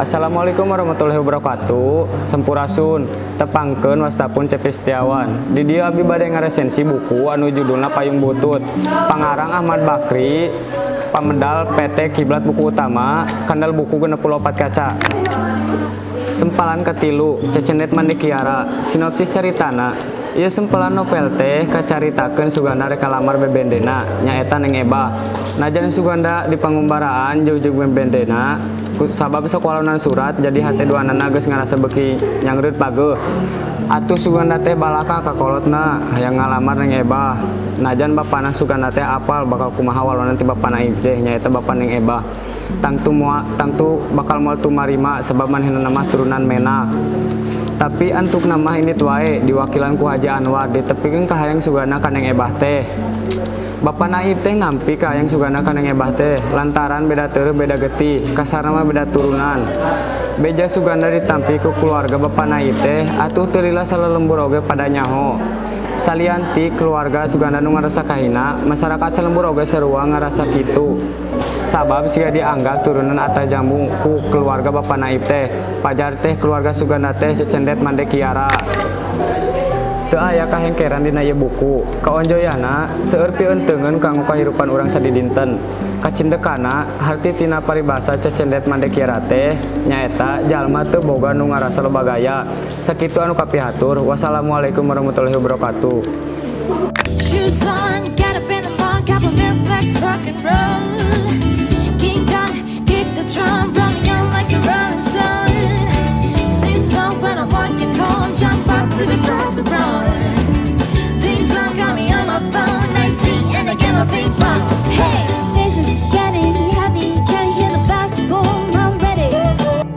Assalamualaikum warahmatullahi wabarakatuh. Sampurasun. Tepangkeun wasta pun Cepi Setiawan. Di dieu abdi bade ngaresensi buku anu judulna Payung Butut. Pangarang Ahmad Bakri, pamedal PT Kiblat Buku Utama, kandal buku 64 kaca. Sempalan katilu, Cecendet Mande Kiara. Sinopsis caritana, ieu sempelan novel teh kacaritakeun Suganda rek ngalamar bebendena, nyaeta Neng Ebah. Najan Suganda di pangumbaraan jug-jug bebendena, sabab sok walonan surat jadi hate duanana geus ngarasa beuki nyangreut pageuh. Atuh Suganda teh balaka ka kolotna hayang ngalamar Neng Ebah. Najan bapana Suganda teh apal bakal kumaha walonan ti bapana teh nyaeta bapa Neng Ebah. Tangtu moal tangtu bakal moal tumarima sebab manehna mah turunan menak. Tapi antuk nama ini wae diwakilan ku Haji Anwar ditepikeun ka hayang Suganda ka Neng Ebah teh. Bapak Naib teh ngampi ka hayang Suganda ka Neng Ebah teh lantaran beda teureum beda getih, kasarna mah beda turunan. Beja Suganda ditampi ku keluarga Bapak Naib teh atuh teu lila salelembur oge pada nyaho. Salianti keluarga Suganda nu ngarasa kahina, masyarakat salembur oge sarua ngarasa kitu. Sabab siga dianggap turunan ata jambu ku keluarga Bapak Naib teh. Pajar teh keluarga Suganda teh cecendet mande kiara. Teu aya kahengkeran dina ieu buku. Kaonjoyana seueur pieuteungeun kanggo kahirupan urang sadidinten. Kacindekana harti tina paribasa cecendet mande kiara teh nyaeta jalma teu boga nu ngarasa loba gaya. Sakitu anu kapihatur. Wassalamualaikum warahmatullahi wabarakatuh. Shoes on, get up in the morning, cup of milk, let's rock and roll. King Kong, kick the drum, rolling on like a rolling stone. Sing song when I'm walking home, jump up to the top of the throne. Ding dong, got me on my phone, nice tea, and I get my big ball.